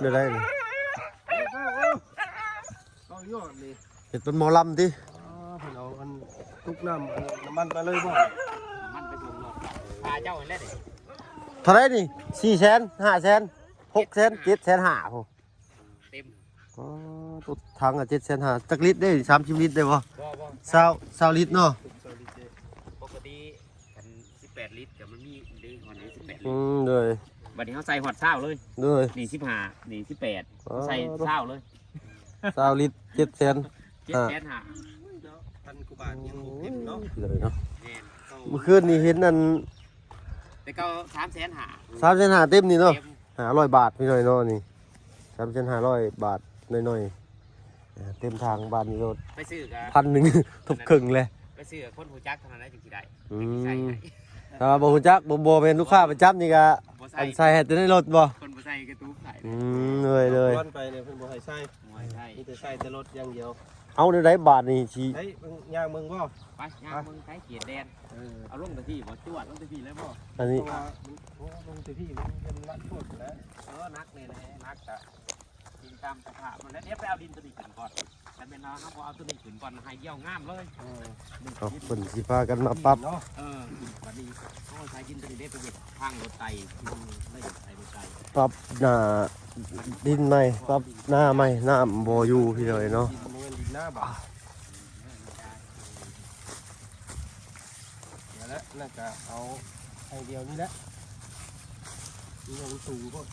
ແນວໃດນີ້? ເອົາຍອດນີ້ ເຮັດເປັນໝໍລຳຕິ? ອໍ ເພິ່ນເອົາອັນຕຸກນ້ຳ ອັນນ້ຳມັນໄປເລີຍບໍ່? ນ້ຳມັນໄປສົ່ງເນາະ ພາເຈົ້າຫັ້ນແຫຼະນີ້. ເທົ່າໃດນີ້? ສີ່ແສນ ຫ້າແສນ ຫົກແສນ ເຈັດແສນຫ້າພຸ້ນ. ເຕັມ ອໍ ຕົວຖັງອ່ະ ເຈັດແສນຫ້າ ຈັກລິດເດ້? ສາມສິບລິດໄດ້ບໍ່? ບໍ່ ບໍ່ ຊາວ ຊາວລິດເນາະ. ປົກກະຕິຄັນສິບແປດລິດກໍມັນມີເດ້ ຮອດນີ້ສິບແປດລິດ. ອືມ ໂດຍ ບັດນີ້ເຮົາໃສ່ຮອດຊາວເລີຍ. ໂດຍ ນີ້ສິບຫ້າ ນີ້ສິບແປດ ອໍ ໃສ່ຊາວເລີຍ. ຊາວລິດ ເຈັດແສນ ເຈັດແສນຫ້າ ເນາະ ພັນກວ່າບາດຍັງບໍ່ເຕັມເນາະ. ໂອ້ຍ ເລີຍເນາະ. ແມ່ນ ມື້ຄືນນີ້ເຫັນອັນ ແຕ່ເກົ່າສາມແສນຫ້າ ສາມແສນຫ້າເຕັມນີ້ເນາະ. ເຕັມ ຫ້າຮ້ອຍບາດ ພີ່ນ້ອງເນາະ ນີ້ ສາມແສນຫ້າຮ້ອຍບາດໜ້ອຍໆ. ເຕັມຖັງບາດນີ້ໂລດ ໄປຊື້ກໍ ພັນໜຶ່ງ ທົບເຄິ່ງເລີຍ ໄປຊື້ກັບຄົນຮູ້ຈັກເທົ່ານັ້ນແຫຼະຈຶ່ງຊິໄດ້ ອືມ ຈັ່ງຊິໃສ່ໃຫ້ ຖ້າວ່າບໍ່ຮູ້ຈັກ ບໍ່ ບໍ່ແມ່ນລູກຄ້າປະຈຳນີ້ກໍ ບໍ່ໃສ່ ອັນໃສ່ໃຫ້ແຕ່ໃນລົດບໍ່? ຄົນບໍ່ໃສ່ກໍຕູບໃສ່ ອືມ ເລີຍ ເລີຍ ເອົາໄປນີ້ເພິ່ນບໍ່ໃຫ້ໃສ່ ບໍ່ໃຫ້ໃສ່ ມີແຕ່ໃສ່ແຕ່ລົດຢ່າງດຽວ ເອົາແນວໃດບາດນີ້ຊິ ເຮີ້ຍ ເບິ່ງ ຍ່າງເບິ່ງບໍ່? ໄປ ຍ່າງເບິ່ງໄປ ເຂດແດນ ເອີ ເອົາລົງແຕ່ພີ້ບໍ່? ຈວດລົງແຕ່ພີ້ເລີຍບໍ່? ອັນນີ້ ເພາະວ່າ ໂອ້ ລົງແຕ່ພີ້ມັນ ມັນໜັກໂພດແຫຼະ ເອີ ໜັກແນ່ແຫຼະ ໜັກກະ ດິນຕາມສະພາບມັນແຫຼະ ດຽວໄປເອົາດິນໂຕນີ້ຂຶ້ນກ່ອນ ຄັນແມ່ນວ່າເຮົາບໍ່ເອົາໂຕນີ້ຂຶ້ນກ່ອນ ໄຮ່ດຽວງາມເລີຍ ເອີ ເອົາ ເພິ່ນຊິພາກັນມາປັບເນາະ ເອີ ບັດນີ້ເຮົາໃຊ້ດິນໂຕນີ້ເດ້ໄປເຮັດທາງລົດໄຕ່ ເລີຍໃສ່ລົດໄຕ່ ປັບໜ້າດິນໃໝ່ ປັບໜ້າໃໝ່ ນ້ຳບໍ່ຢູ່ພີ່ນ້ອງເອີຍເນາະ ດິນບໍ່ແມ່ນດິນນາບາດ ນີ້ແຫຼະ ແລ້ວກະເອົາໄຮ່ດຽວນີ້ແຫຼະ ນີ້ມັນສູງໂພດ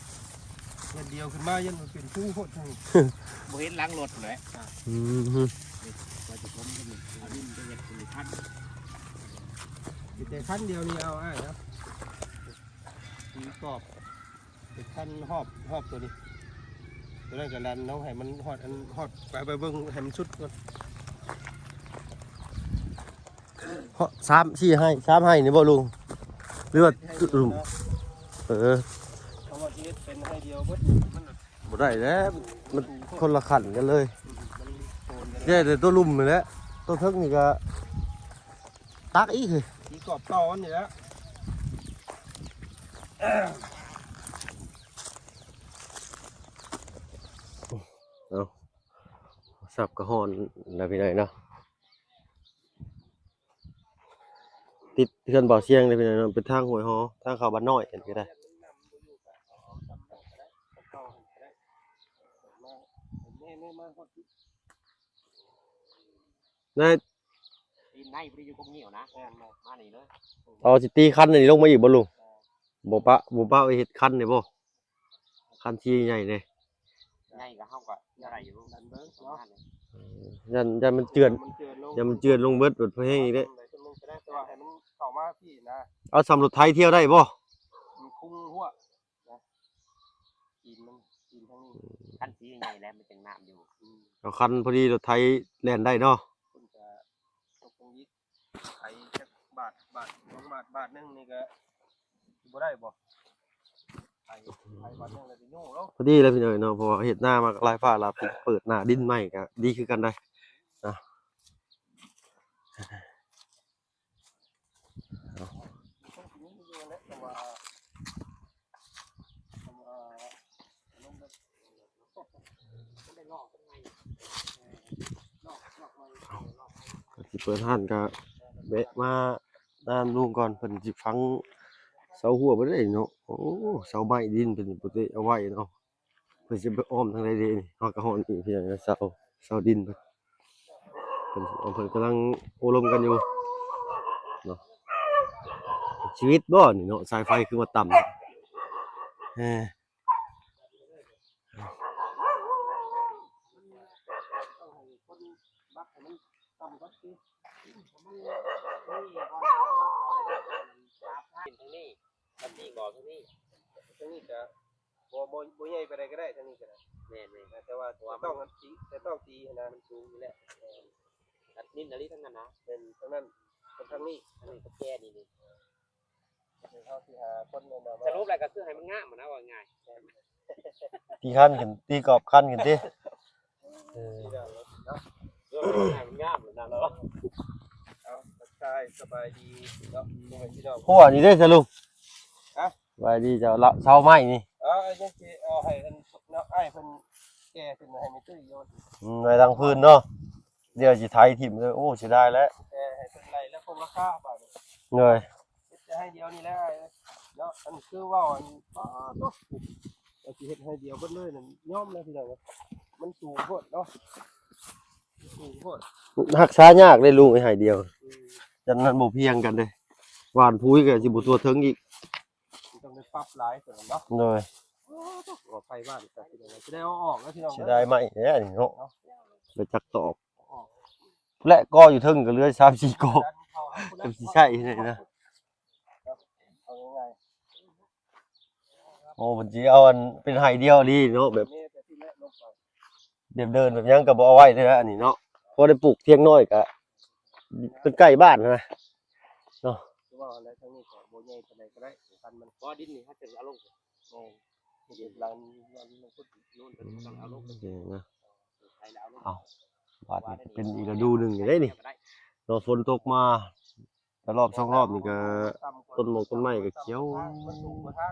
ເຮັດດຽວຂຶ້ນມາຢ້ານມັນເປັນພູໂພດ ບໍ່ເຫັນຫຼັງລົດແຫຼະ ອືມ ວ່າຈະຜົມເອົາດິນໄປເຮັດເປັນຄັນ ມີແຕ່ຄັນດຽວນີ້ເອົາອ້າຍເນາະ ມີກອບ ເປັນຄັນຮອບ ຮອບໂຕນີ້ ໂຕນັ້ນກໍດັນລົງໃຫ້ມັນຮອດ ອັນຮອດ ໄປ ໄປເບິ່ງໃຫ້ມັນສຸດກ່ອນ ຮອດສາມສີ່ໄຮ່ ສາມໄຮ່ນີ້ບໍ່ລຸງ ຫຼືວ່າ ເອີ ເພາະວ່າຊິເຮັດເປັນໄຮ່ດຽວເບິດນີ້ ມັນ ບໍ່ໄດ້ແລ້ວ ມັນຄົນລະຂັ້ນກັນເລີຍ ມັນໂກນກັນ ແຕ່ ແຕ່ໂຕລຸ່ມນີ້ແຫຼະ ໂຕເທິງນີ້ກໍ ຕັກອີກ ອີກອບຕໍ່ມັນນີ້ແຫຼະ ເອົາ ສັບກະຮ້ອນແລ້ວພີ່ນ້ອງເນາະ ຕິດເຮືອນບ່າວຊຽງເດ້ພີ່ນ້ອງເນາະ ເປັນທາງຫ້ວຍຫໍ ທາງເຂົ້າບ້ານນ້ອຍ ອັນນີ້ກໍໄດ້ ໃນ ຕີນໃນບໍ່ໄດ້ຢູ່ກົກງິ້ວນະ ແມ່ນ ມານີ້ເລີຍ ເອົາ ຊິຕີຄັນອັນນີ້ລົງມາອີກບໍ່ລຸງ? ບໍ່ປະ ບໍ່ປະໄວ້ເຮັດຄັນນີ້ບໍ່? ຄັນທີ່ໃຫຍ່ເດ້ ໃຫຍ່ກໍເຮົາກໍໄດ້ຢູ່ ດັນເບິ່ງເນາະ ເອີ ຢ້ານ ຢ້ານມັນເຈື່ອນ ມັນເຈື່ອນລົງ ຢ້ານມັນເຈື່ອນລົງເບິດ ເບິດພໍແຮງອີກເດ້ ແຕ່ວ່າໃຫ້ມັນເຂົ້າມາພີ້ນະ ເອົາສ່ຳລົດໄຖທ່ຽວໄດ້ບໍ່? ມັນຄຸງຫົວ ນະ ຕີນມັນ ຕີນທາງນີ້ ອືມ ຄັນທີ່ໃຫຍ່ແລ້ວມັນຈັ່ງນ້ຳຢູ່ ອືມ ເອົາຄັນພໍດີລົດໄຖແລ່ນໄດ້ເນາະ ເພິ່ນກະຕົກລົງອີກ ໄຖຈັກບາດ ບາດສອງບາດ ບາດໜຶ່ງນີ້ກະຊິບໍ່ໄດ້ບໍ່? ໄຖ ໄຖບາດໜຶ່ງແລ້ວຊິໂຍງລົງ ພໍດີແລ້ວພີ່ນ້ອງເນາະ ເພາະວ່າເຮັດນາມາກໍຫຼາຍຟ້າຫຼາຍ ເປີດໜ້າດິນໃໝ່ກໍດີຄືກັນໄດ໋ນະ. ກ່ອນຊິເປີດຮ້ານກໍແວະມານຳລຸງກ່ອນ ເພິ່ນຊິຝັງເສົາຮົ້ວໄວ້ເດ້ເນາະ. ໂອ້ ເສົາໄມ້ດິນເພິ່ນບໍ່ໄດ້ເອົາໄວ້ເນາະ. ເພິ່ນຊິໄປອ້ອມທາງໃດເດນີ້ ຮອດກະຮອດນີ້ ເພິ່ນເສົາ ເສົາດິນເພິ່ນ ເພິ່ນ ເພິ່ນກຳລັງໂອ້ລົມກັນຢູ່ເນາະ. ຊີວິດບໍ່ນີ້ເນາະ ສາຍໄຟຄືວ່າຕ່ຳແຮ. ບໍ່ ບໍ່ ບໍ່ໃຫຍ່ປານໃດກໍໄດ້ ທາງນີ້ກໍໄດ້ ແມ່ນໆ ແຕ່ວ່າ ແຕ່ວ່າ ຕ້ອງຕີ ແຕ່ຕ້ອງຕີຫັ້ນນະ ມັນສູງຢູ່ແລ້ວ ແມ່ນ ຕັດນິນອາລີທັງນັ້ນນະ ແມ່ນ ທາງນັ້ນກັບທາງນີ້ ອັນນີ້ກໍແກ່ນີ້ ນີ້ ເຮົາຊິຫາຄົນແນະນຳ ສະຫຼຸບແລ້ວກໍຄືໃຫ້ມັນງາມນະ ວ່າງ່າຍ ແມ່ນ ຕີຄັນຂຶ້ນ ຕີກອບຄັນຂຶ້ນຕິ ເອີ ເອີ ໃຫ້ມັນງາມນະເນາະ ເອົາ ທັກທາຍສະບາຍດີເນາະ ພໍ່ແມ່ພີ່ນ້ອງ ຫົວນີ້ເດ້ສະລຸງ ຮະ? ສະບາຍດີເຈົ້າ ເສົາໄມ້ນີ້ ເອີ ຍັງຊິເອົາໃຫ້ອັນເນາະ ອ້າຍເພິ່ນແກ່ຂຶ້ນໃຫ້ແມ່ຕຸ້ຍໂຍນ ອືມ ໄວ້ຫຼັງພື້ນເນາະ ດຽວຊິໄຖຖິ້ມເດີ ໂອ້ ເສຍດາຍແຫຼະ ແຕ່ໃຫ້ເພິ່ນໄລ່ແລ້ວຄົງລາຄາບາດນີ້ ໂດຍ ເຮັດແຕ່ໄຮ່ດຽວນີ້ແຫຼະເນາະ ອັນຄືເວົ້າອັນ ປາໂຕ ວ່າຊິເຮັດໄຮ່ດຽວເບິດເລີຍນັ້ນ ຍອມແລ້ວພີ່ນ້ອງ ມັນສູງໂພດເນາະ ມັນສູງໂພດ ຮັກສາຍາກເດ້ລຸງ ໄອ້ໄຮ່ດຽວ ອືມ ຈັ່ງນັ້ນບໍ່ພຽງກັນເດ້ ຫວ່ານປຸ໋ຍກໍຊິບໍ່ທົ່ວເຖິງອີກ ມັນຕ້ອງໄດ້ປັບຫຼາຍເທົ່ານັ້ນເນາະ ໂດຍ ໂອ້ ໄຟບ້ານກໍຊິໄດ້ ຊິໄດ້ເອົາອອກແລ້ວພີ່ນ້ອງ ເສຍດາຍໄມ້ແທ້ນີ້ເນາະ ໄດ້ຈັກຕອກ ແລະກໍຢູ່ເທິງກໍເຫຼືອສາມສີ່ກໍ ຈະຊິໃຊ້ໃດນະ ເອົາງ່າຍໆ ໂອ້ ເພິ່ນຊິເອົາອັນເປັນໄຮ່ດຽວອີ່ຫຼີເນາະ ແບບ เดินๆ แบบหยังก็บ่เอาไว้เด้อ อันนี้เนาะ พอได้ปลูกเถียงน้อยก็ เป็นใกล้บ้านนะเนาะ คือว่าแล้วทางนี้ก็บ่ใหญ่ปานใดก็ได้ คันมัน บ่ ดินนี่เฮาจะเอาลง แม่น เฮ็ดหลัง หลังนี้มันก็โน่น เพิ่นก็ต้องเอาลง เออ นะ ไถแล้วเอาลง เอา บาดนี้เป็นอีกฤดูหนึ่งอยู่เด้นี่ เนาะ ฝนตกมา แต่รอบสองรอบนี่ก็ ต้นมงต้นไม้ก็เขียว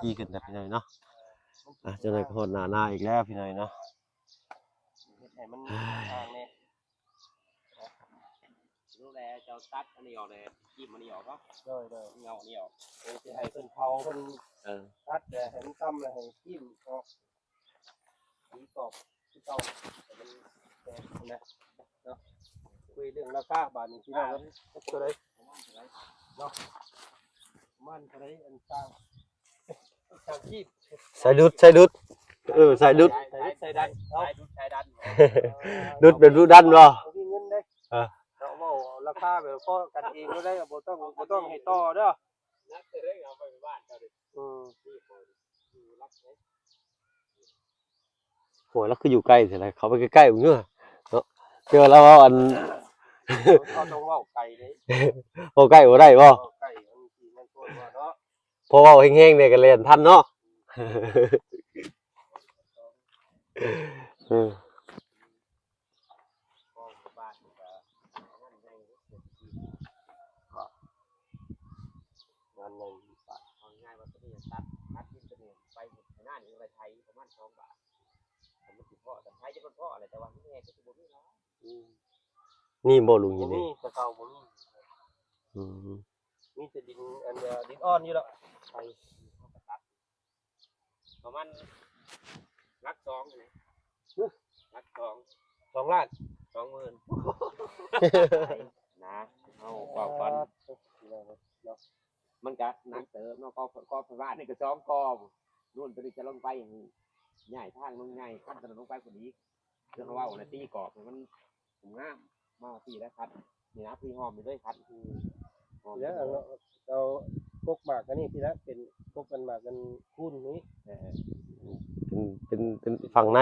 ดีขึ้นแล้วพี่น้อยเนาะ อ่ะ จังได๋ก็ฮอดหน้านาอีกแล้วพี่น้อยเนาะ เฮ็ดให้มันห่างแน่ รู้แล้ว เจ้าตัดอันนี้ออกเลย จิ้มอันนี้ออกเนาะ โดย โดย เงาอันนี้ออก เออ สิให้เพิ่นเผา เพิ่น เออ ตัดแล้วให้มันต่ำแล้วให้จิ้มออก สีตอบคือเก่า แต่มันแพงนะ เนาะ คุยเรื่องราคาบาดนี้พี่น้องเนาะ เท่าใดเนาะ ประมาณเท่าใด อันสร้าง สร้างชีพ สายดุด สายดุด เออ สายดุด สายดุด สายดันเนาะ สายดุด สายดัน ดุดแบบดุดันบ่ บ่มีเงินเด้ เออ เนาะ เว้าราคาแบบพอกันเองก็ได้ บ่ต้อง บ่ต้องให้ต่อเด้อ นักเตะเอาไปบ้านเจ้าดิ อืม โห ลาวคืออยู่ใกล้แท้ เข้าไปใกล้ๆ เบิ่งเด้อ เนาะ เดี๋ยวลาวเว้าอัน เขาต้องเว้าไกลเด้ เว้าใกล้บ่ได้บ่ เว้าไกลมันสิแม่นโพดว่าเนาะ พอเว้าแฮงๆ แหน่ก็แล่นทันเนาะ เออ บ้านนี่ก็ งานใหญ่ เอาง่ายว่าตัวนี้ตัด ตัดดินตัวนี้ไปไถนานี่ไปไถประมาณสองบาท มันสิพอ แต่ไถจะมันพออะไร แต่ว่ามันแห้งก็สิบ่มีหรอก อืม นี่บ่ลุง บ่ นี่ มี แต่เก่าบ่มี อืม มีแต่ดิน อันเดียว ดินอ่อนอยู่ดอก ไถ ประมาณหลักสองนี่ หึ หลักสอง สองล้าน สองหมื่น นะ เฮาเว้าก่อน เนาะ มันก็หนักเติบเนาะ กอ กอไฟฟ้านี่ก็สองกอ นู่นตัวนี้จะลงไป ย้ายทางลง ย้ายคันถนนลงไปพุ่นอีก คือเขาเว้านะ ตีกรอบให้มันงาม มาตีแล้วคัน นี่นะ พี่หอมนี่เลยคัน อืม หอม แล้วเอา เอากกหมากอันนี้ทีละ เป็นกกกันหมากกันคูนนี้ เออ เป็น เป็น เป็นฝั่งใน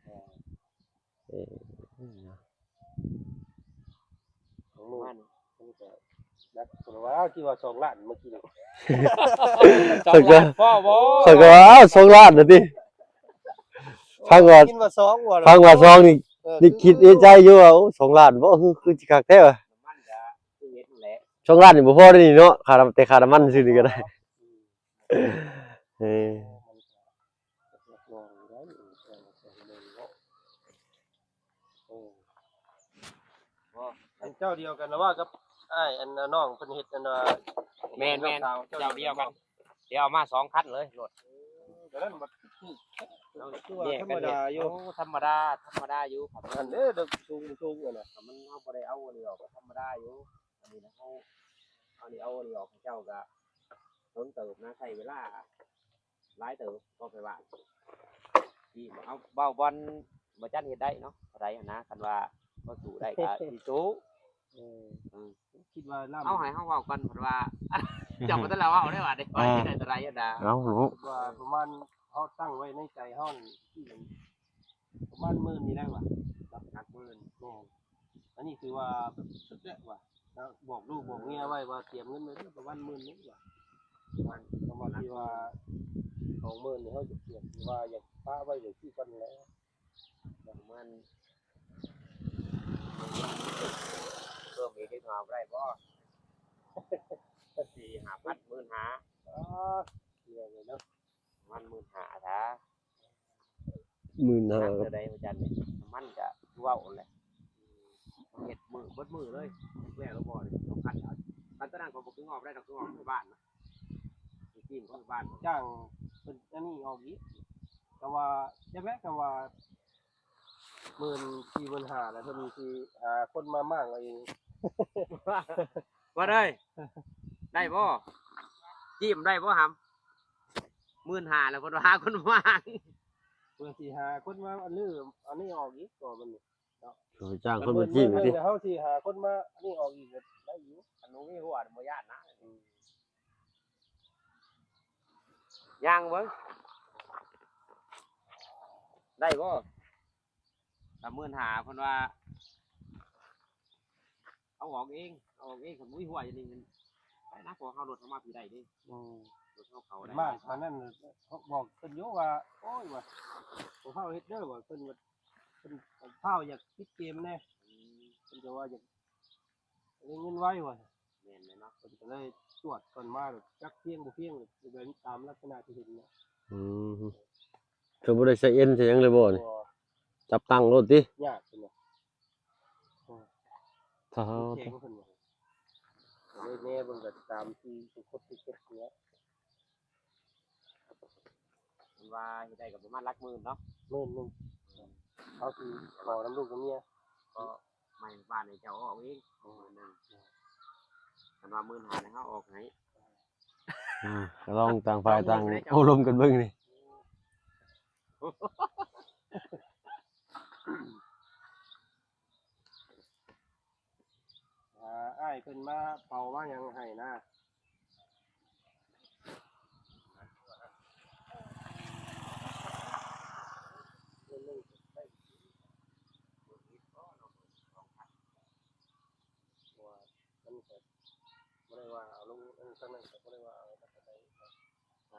เออ เออ ของหมู่บ้านนี่ มันก็นัก เพราะว่าคิดว่าสองล้านเมื่อกี้นี่ สองล้านพอบ่ ข้อยก็ว่า อ้าว สองล้านน่ะติ ฟังว่า คิดว่าสองว่า ฟังว่าสองนี่ เออ นี่คิดในใจอยู่ว่า โอ้ สองล้านบ่ คือ คือสิคักแท้ว่ะ น้ำมันก็คือเฮ็ดนั่นแหละ สองล้านนี่บ่พอเด้นี่เนาะ ค่าน้ำ แต่ค่าน้ำมันซื่อนี่ก็ได้ เออ เออ อันเจ้าเดียวกันนะว่ากับอ้าย อันน้องเพิ่นเฮ็ดอันว่า แม่นๆ น้องสาวเจ้า เจ้าเดียวกัน เดี๋ยวเอามาสองคันเลยรถ เออ ก็นั่นบัดคือ คือว่าธรรมดาอยู่ โอ้ ธรรมดา ธรรมดาอยู่ครับ นั่นเด้อ เด็กสูง สูงอะนะ มัน เฮาบ่ได้เอาอันนี้ออกก็ธรรมดาอยู่ อันนี้นะ เฮา อันนี้เอาอันนี้ออก เจ้าก็โดนเติบนะ ใช้เวลา หลายเติบ ก็ไปว่า ที่เอาเว้าบ่อนบ่จันเฮ็ดได้เนาะ เท่าใดหั้นนะ คันว่าบ่สู้ได้ก็สิสู้ เออ อืม คิดว่าลำ เอาให้เฮาเว้าก่อน เพิ่นว่า เจ้าบ่ทันละเว้าได้ว่าได้ อ่า ว่าสิได้เท่าใดหั้นนะ เอาเนาะ คิดว่าประมาณ เฮาตั้งไว้ในใจเฮานี่ ที่มัน ประมาณหมื่นนี่ได้ว่ะ หลัก หลักหมื่น แม่น อันนี้ถือว่าแบบสุดแล้วว่ะ แล้วบอกลูกบอกเมียไว้ว่าเตรียมเงินไว้เด้อประมาณหมื่นหนึ่งว่ะ ประมาณ ประมาณที่ว่าสองหมื่นนี่เฮาจะเตรียม ที่ว่าอยากปะไว้อย่างที่ก่อนแหละ ประมาณ เพิ่มอีกจักหน่อยบ่ได้บ่ สี่ห้าพัน หมื่นห้า อ๋อ เสียเลยเนาะ ประมาณหมื่นห้า ถ้า หมื่นห้า มันเท่าใดอาจารย์นี่ น้ำมันก็คือเว้านั่นแหละ เฮ็ดมื้อ เบิดมื้อเลย แล้วแล้วบ่นี่ สองคัน คันตอนนั้นเขาบ่คืองอกได้ดอก คืองอกที่บ้านนะ ที่จีนเขาอยู่บ้าน จ้างเพิ่นอันนี้ออกอีก แต่ว่าจักแหละ แต่ว่าหมื่นสี่ หมื่นห้า แล้วเพิ่นสิหาคนมาม้างเอาเอง ว่าได้ ได้บ่ จีนได้บ่หำ หมื่นห้า แล้วเพิ่นว่าหาคนมาม้าง เพิ่นสิหาคนมาอันนี้ อันนี้ออกอีก ก็มันนี่ เนาะ โอ้ย จ้างคนมาจีน เพิ่น ติ เฮาสิหาคนมาอันนี้ออกอีกก็ได้อยู่ คันบ่มีหัวบ่ย่านนะ อืม ย่างเบิ่ง ได้บ่ ສາມໝື່ນຫ້າ ເພິ່ນວ່າ ເອົາອອກເອງ ເອົາອອກເອງ ຄັນບໍ່ມີຫົວຢູ່ນີ້ ໄປນະ ເພາະເຮົາລົດເຮົາມາພີ້ໄດ້ເດ້. ອືມ ລົດເຮົາເຂົ້າໄດ້ ມາຕອນນັ້ນບອກເພິ່ນຢູ່ວ່າ ໂອ້ຍ ວ່າ ພວກເຮົາເຮັດເດີ ວ່າ ເພິ່ນວ່າ ເພິ່ນພາວຢາກປິດເກມແດ່. ອືມ ເພິ່ນກໍວ່າຢາກໄດ້ເງິນໄວວ່າ. ແມ່ນແຫຼະເນາະ ເພິ່ນກໍເລີຍຕວດກ່ອນມາ ຈັກພຽງບໍ່ພຽງ ເບິ່ງຕາມລັກສະນະທີ່ເຫັນນະ. ອືມ ເພິ່ນບໍ່ໄດ້ໃສ່ເອັນໃສ່ຫຍັງເລີຍບໍ່ນີ້? ບໍ່ ຈັບຕັ້ງໂລດຕິ? ຍາກເພິ່ນວ່າ. ອືມ ຖ້າ ແຂງເພິ່ນວ່າ ກໍເລີຍແນ່ເບິ່ງກໍຕາມທີ່ຄົນທີ່ເຮັດນີ້ແຫຼະ. ເພິ່ນວ່າເຮັດໄດ້ກໍປະມານຫຼັກໝື່ນເນາະ ໝື່ນໜຶ່ງ ເຮົາຊິຂໍນຳລູກນຳເມຍ ກໍໃໝ່ບ້ານໃຫ້ເຈົ້າເອົາເອງ ໝື່ນໜຶ່ງ ຄັນວ່າໝື່ນຫ້າ ເຮົາອອກໃຫ້. ອືມ ກໍລອງຕ່າງຝ່າຍຕ່າງໂອ້ລົມກັນເບິ່ງນີ້. ອ່າ ອ້າຍເພິ່ນມາເຜົາມາຫຍັງໃຫ້ນະ. ບໍ່ໄດ້ວ່າເອົາລົງ ເອີ ທາງນັ້ນກໍບໍ່ໄດ້ວ່າເອົາມາຈາກໃດ ໄປ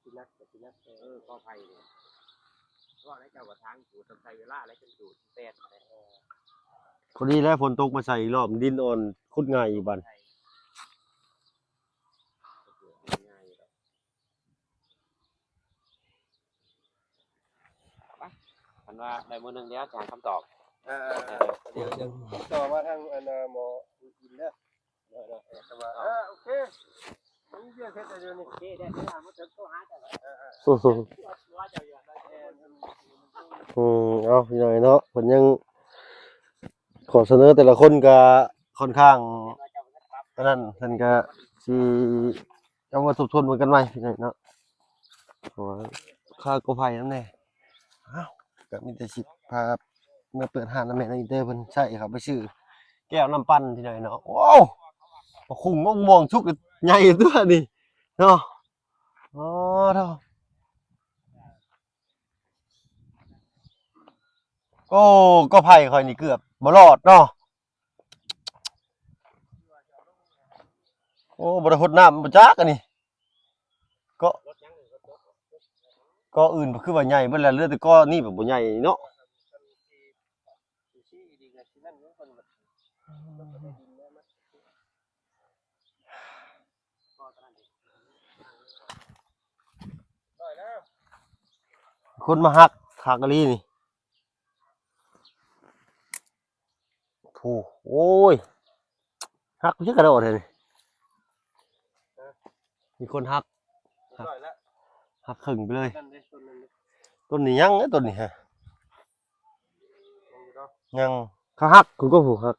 ຊິໜັກກໍຊິໜັກແຕ່ ເອີ ກໍໄຜ່ນີ້ ເວົ້າແລ້ວເຈົ້າກໍທາງຈູດ ຕ້ອງໃຊ້ເວລາແລ້ວ ຈົນຈູດແປນ ເອີ ພໍດີແລ້ວ ຝົນຕົກມາໃສ່ອີກລອບ ດິນອ່ອນ ຂຸດງ່າຍອີກບາດ. ໄປ ຄັນວ່າໄດ້ມື້ໜຶ່ງແລ້ວຈະໃຫ້ຄຳຕອບ. ເອີ ເອີ ເອີ ດຽວ ດຽວຕໍ່ມາທາງອັນນ່າໝໍອິນເດີ. ເອີ ເອີ ເອີ ໂອເຄ ມີວຽກເຮັດແລ້ວດຽວນີ້ ໂອເຄ ໄດ້ເວລາມາເຖິງໂທຫາເຈົ້າແລ້ວ. ເອີ ເອີ ອືມ ເອົາ ພີ່ນ້ອງເນາະ ເພິ່ນຍັງ ຂໍ້ສະເໜີແຕ່ລະຄົນກໍຄ່ອນຂ້າງ ອັນນັ້ນ ເພິ່ນກໍຊິ ເອົາມາທົບທວນເບິ່ງກັນໃໝ່ພີ່ນ້ອງເນາະ ເພາະວ່າຄ່າກໍໄຜ່ນຳແດ່. ເອົ້າ ກໍມີແຕ່ຊິພາເມືອເປີດຮ້ານນຳແມ່ນາງອິນເຕີ ເພິ່ນໃຊ້ເຂົ້າໄປຊື້ແກ້ວນ້ຳປັ່ນພີ່ນ້ອງເນາະ. ໂອ້ ບັກຄຸ່ງມະມ່ວງສຸກໃຫຍ່ຕົວນີ້ເນາະ. ອໍ ໂທ້ ໂອ້ ກໍໄຜ່ຂ້ອຍນີ້ເກືອບບໍ່ລອດເນາະ. ໂອ້ ບໍ່ໄດ້ຫົດນ້ຳບໍ່ຈັກອັນນີ້ ກໍ ກໍອື່ນຄືວ່າໃຫຍ່ເບິດແລ້ວ ເຫຼືອແຕ່ກໍນີ້ແບບບໍ່ໃຫຍ່ເນາະ. ຄົນມາຮັກ ຄັກອີ່ຫຼີນີ້. ໂອ້ ໂອ້ຍ ຫັກເບິດກະດອກແທ້ນີ້ ມີຄົນຫັກ ຫັກເຄິ່ງໄປເລີຍ. ຕົ້ນນີ້ຍັງເດ້ ຕົ້ນນີ້ຮະ ຍັງ ຄັກ ຫັກ ຄຸນກໍຜູ້ຫັກ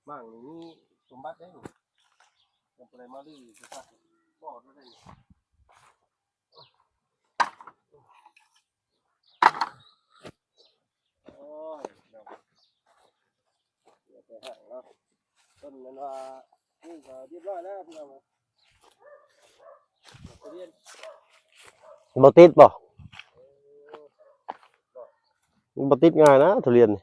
ໝາກນີ້ມີສົມບັດເດ້ນີ້ ຍັງບໍ່ໄດ້ມາລື້ສັກບອດເລີຍນີ້. ໂອ້ຍ ເນາະ ເຫຼືອແຕ່ຫາງເນາະ ຕົ້ນນັ້ນວ່າ ນີ້ກໍຮຽບຮ້ອຍແລ້ວພີ່ນ້ອງ. ບໍ່ຕິດບໍ່? ມັນບໍ່ຕິດງ່າຍນະທຸລຽນນີ້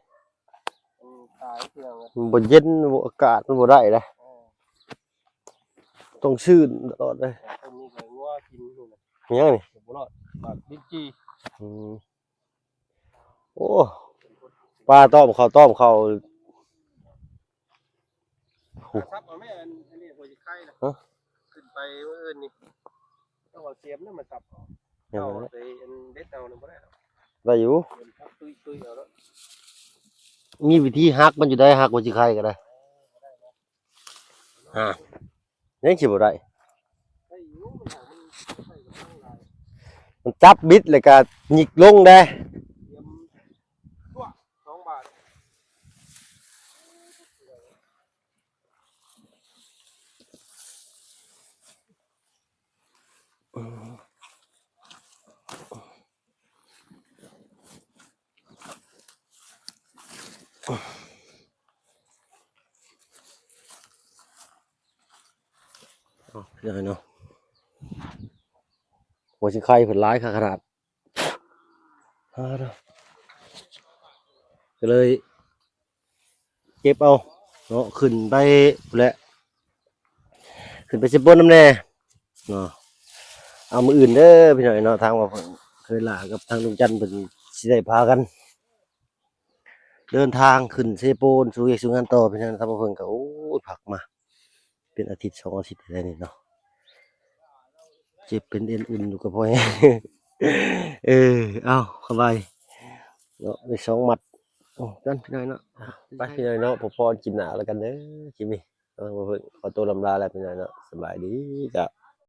ມັນຕາຍເຄື່ອງ ມັນບໍ່ເຢັນ ອາກາດມັນບໍ່ໄດ້ເດ້ ເອີ ຕ້ອງຊື້ນຕະຫຼອດເດ້. ອີຫຍັງນີ້? ບໍ່ລອດ ບາດບິນຈີ ອືມ. ໂອ້ ປາຕ້ອມເຂົ້າ ຕ້ອມເຂົ້າ ສັບເອົາແມ່ ອັນ ອັນນີ້ຫົວຊິໄຄນະ ຮະ ຂຶ້ນໄປມື້ອື່ນນີ້ ຕ້ອງເອົາສຽມນະມາສັບເອົາ ເອົາໄປອັນເດັດເອົານະບໍ່ໄດ້ດອກ ໄດ້ຢູ່ ຕຸ້ຍໆເອົາເນາະ ມີວິທີຫັກມັນຢູ່ໄດ໋ ຫັກຫົວຊິໄຄກໍໄດ້ ອ່າ ຍັງຊິບໍ່ໄດ້ ມັນຈັບບິດແລ້ວກະຫຍິກລົງເດ້. ອືມ. ພີ່ນ້ອງເນາະ ຫົວຊິງໄຄເພິ່ນຫຼາຍຄັກຂະໜາດ ກໍເລີຍເກັບເອົາເນາະ ຂຶ້ນໄປພຸ້ນແຫຼະ ຂຶ້ນໄປເຊໂປນນຳແດ່ເນາະ. ເອົາ ມື້ອື່ນເດີພີ່ນ້ອງເນາະ ທາງວ່າເພິ່ນເຄີຍຫຼ້າກັບທາງລຸງຈັນເພິ່ນຊິໄດ້ພາກັນ ເດີນທາງຂຶ້ນເຊໂປນ ສູ່ວຽກສູ່ງານຕໍ່ ເປັນຫຍັງ ທາງເພິ່ນກໍ ໂອ້ຍ ພັກມາເປັນອາທິດສອງອາທິດແລ້ວນີ້ເນາະ ເຈັບເປັນເອັນອຸ່ນຢູ່ກໍພໍແຮງ ເອີ ເອົາ ສະບາຍເນາະ ໄດ້ສອງມັດ ໂອ້ ກັນພີ່ນ້ອງເນາະ ໄປພີ່ນ້ອງເນາະ ພໍ້ກັນຄລິບໜ້າແລ້ວກັນເດີ ຄລິບນີ້ ເອີ ທາງເພິ່ນຂໍຕົວລຳລາແລ້ວພີ່ນ້ອງເນາະ ສະບາຍດີ ກະ